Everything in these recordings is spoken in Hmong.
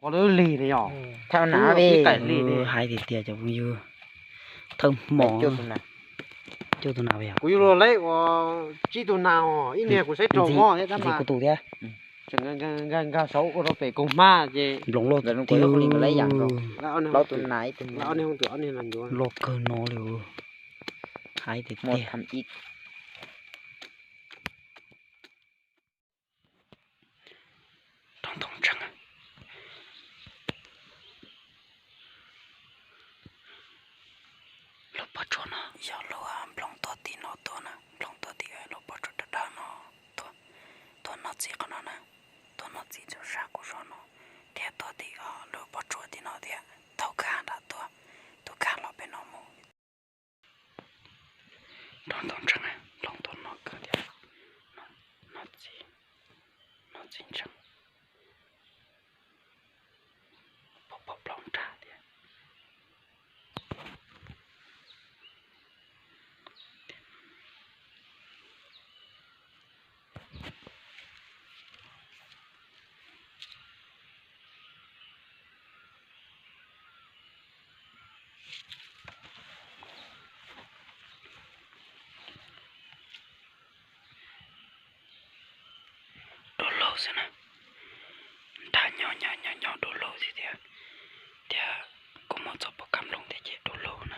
Ua lub lig ne yom. Thawj na, hais tiag tiag cov phooj ywg, thawj hmo cuaj tus na. Kuv yuav luag leb ua tsib tus na os, ib niag kuv saib rau mob thiab tab mas kuv tus thiab. Nkag saud ua rau pem koog hmab ces nploos loj tiag. Plaub tus na, ib tus na, loj kawg no li. Hais tiag tiag. Roob Tooj Ntseeg, lub pob tsuas no yog lub nploos tuaj tim no tuaj na, nploos tuaj tim lub pob tsuas dawb dawb no tuaj, tuaj noj txiv qhov no na, tuaj noj txiv rau sab kuv zos no, thiab tuaj tim lub pob tsuas tim no thiab, thaum kag nram tuaj, tus kag los pem no mus. Roob Tooj Ntseeg, nploos tuaj noj kawg thiab, noj txiv, noj txiv ntseeg, pom pom plaub nrag thiab. Du lug xwb na, nrag nyob nyob nyob nyob du lug xwb thiab, thiab kuv mus txog pem kab nplooj thiab ces du lug na.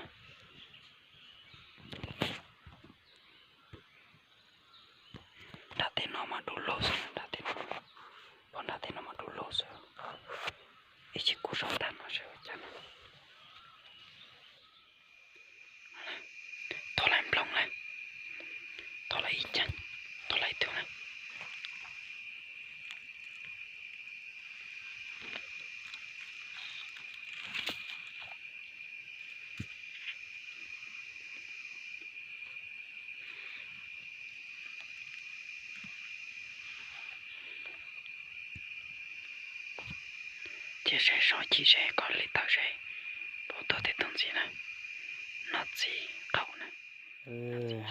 Nrag tej no mas du lug xwb, nrag tej no, pom nrag tej no mas du lug xwb. Ib chim kuv sau tag no seb ua cas na. Thov lawm nplooj lawm, thov lawm ib ceeg, thov lawm ib tug na. Cia seb so chim seb koj li tawm seb puas tuag tej tug ntxiv na. Noj txiv qaum na.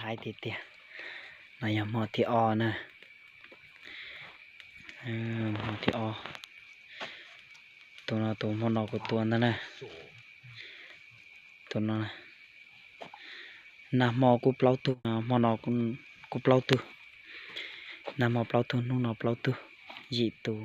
Hais tiag tiag, no yog hmo thib ob na. Hmo thib ob. Tus no tus hmo no kuv tua ntag na. Tus no, nag hmo kuj plaub tug, hmo no kuj plaub tug. Nag hmo plaub tug, hnub no plaub tug, yim tus.